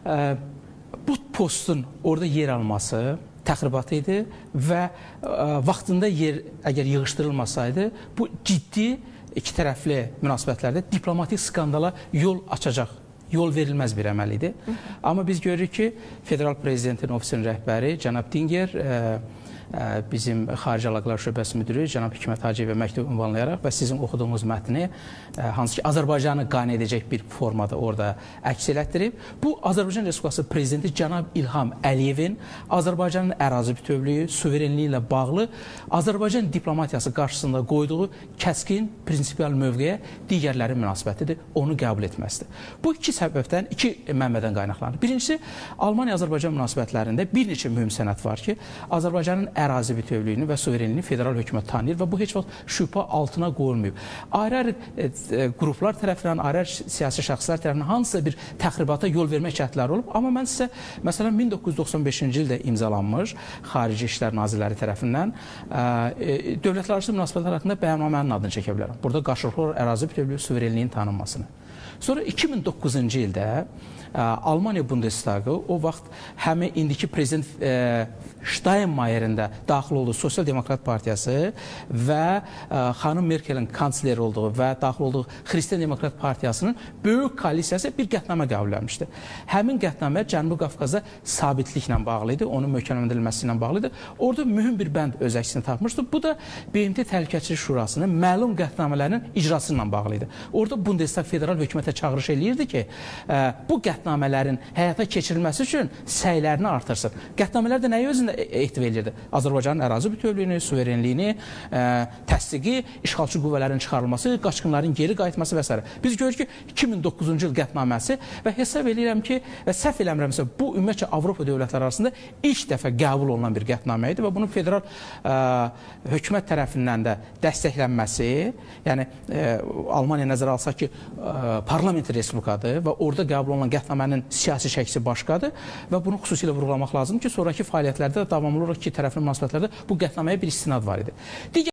Bu postun orada yer alması təxribat idi və vaxtında yer əgər yığışdırılmasaydı, bu ciddi iki tərəfli münasibətlərdə diplomatik skandala yol açacaq, yol verilməz bir əməl idi. Amma biz görürük ki, Federal Prezidentin ofisinin rəhbəri cənab Dinger, bizim Xarici Əlaqələr Şöbəsi müdiri cənab Hikmət Hacıyevə məktub ünvanlayaraq və sizin oxuduğunuz mətni, hansı ki Azərbaycanı qane edəcək bir formada orada əks elətdirib. Bu, Azərbaycan Respublikası Prezidenti cənab İlham Əliyevin Azərbaycanın ərazi bütövlüyü, suverenliyi ilə bağlı Azərbaycan diplomatiyası qarşısında qoyduğu kəskin prinsipial mövqeyə digərlərin münasibətidir, onu qəbul etməsidir. Bu iki səbəbdən, iki mənbədən qaynaqlanır. Birincisi, Almaniya-Azərbaycan münasibətlərində bir neçə mühüm sənəd var ki, Azərbaycanın ərazi bütövlüyünü və suverenliyini federal hökumət tanıyır və bu heç vaxt şübhə altına qoyulmayıb. Ayrı-ayrı qruplar tərəfindən, ayrı-ayrı siyasi şəxslər tərəfindən hansısa bir təxribata yol vermək cəhdləri olub. Amma mən sizə, məsələn, 1995-ci ildə imzalanmış Xarici İşlər Nazirləri tərəfindən dövlətlərarası münasibətlər haqqında bəyannamənin adını çəkə bilərəm. Burada qarşılıqlı olaraq ərazi bütövlüyü, suverenliyin tanınmasını. Sonra 2009-cu ildə Almaniya Bundestagı o vaxt həmin indiki prezident Steinmeierin də daxil olduğu Sosial Demokrat Partiyası və xanım Merkelin kansler olduğu və daxil olduğu Xristian Demokrat Partiyasının böyük koalisiyası bir qətnamə qəbul etmişdi. Həmin qətnamə Cənubi Qafqazda sabitliklə bağlı idi, onun möhkəmləndirilməsi ilə bağlı idi. Orada mühüm bir bənd öz əksini tapmışdı. Bu da BMT Təhlükəsizlik Şurasının məlum qətnamələrinin icrası ilə bağlı idi. Orada Bundestag federal hökumətə çağırış eləyirdi ki, bu qətnamələrin həyata keçirilməsi üçün səylərini artırsın. Qətnamələr də nəyi özündə ehtiva eləyirdi? Azərbaycanın ərazi bütövlüyünü, suverenliyini, təsdiqi, işğalçı qüvvələrin çıxarılması, qaçqınların geri qayıtması və s. Biz görürük ki, 2009-cu il qətnaməsi və hesab eləyirəm ki, və səhv eləmirəmsə, bu ümumiyyətcə Avropa dövlətləri arasında ilk dəfə qəbul olunan bir qətnamə idi və bunun federal hökumət tərəfindən də dəstəklənməsi, yəni Almaniya nəzərə alsaq ki, parlament respublikadır və orada qəbul olunan qətnamənin siyasi şəksi başqadır və bunu xüsusilə vurğulamaq lazımdır ki, sonraki fəaliyyətlərdə də davamlı olaraq iki tərəfli münasibətlərdə bu qətnaməyə bir istinad var idi. Digər